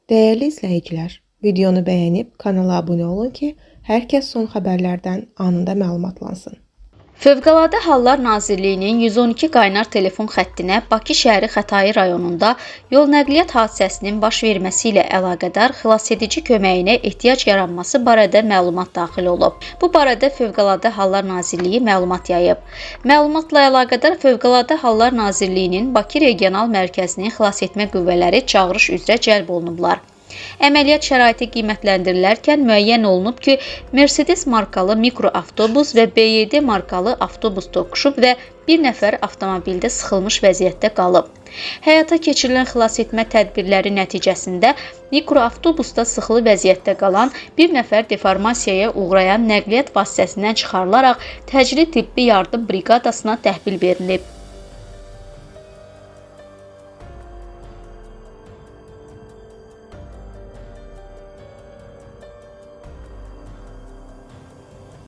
Dəyərli izləyicilər, videonu bəyənib kanala abunə olun ki, hər kəs son xəbərlərdən anında məlumatlansın. Fövqəladə Hallar Nazirliyinin 112 qaynar telefon xəttinə Bakı şəhəri Xətai rayonunda yol nəqliyyat hadisəsinin baş verməsi ilə əlaqədar xilasedici köməyinə ehtiyac yaranması barədə məlumat daxil olub. Bu barədə Fövqəladə Hallar Nazirliyi məlumat yayıb. Məlumatla əlaqədar Fövqəladə Hallar Nazirliyinin Bakı Regional Mərkəzinin xilasetmə qüvvələri çağırış üzrə cəlb olunublar. Əməliyyat şəraiti qiymətləndirilərkən müəyyən olunub ki, Mercedes markalı mikroavtobus və BYD markalı avtobus toqquşub və bir nəfər avtomobildə sıxılmış vəziyyətdə qalıb. Həyata keçirilən xilasetmə tədbirləri nəticəsində mikroavtobusda sıxılı vəziyyətdə qalan bir nəfər deformasiyaya uğrayan nəqliyyat vasitəsindən çıxarılaraq təcili tibbi yardım briqadasına təhvil verilib.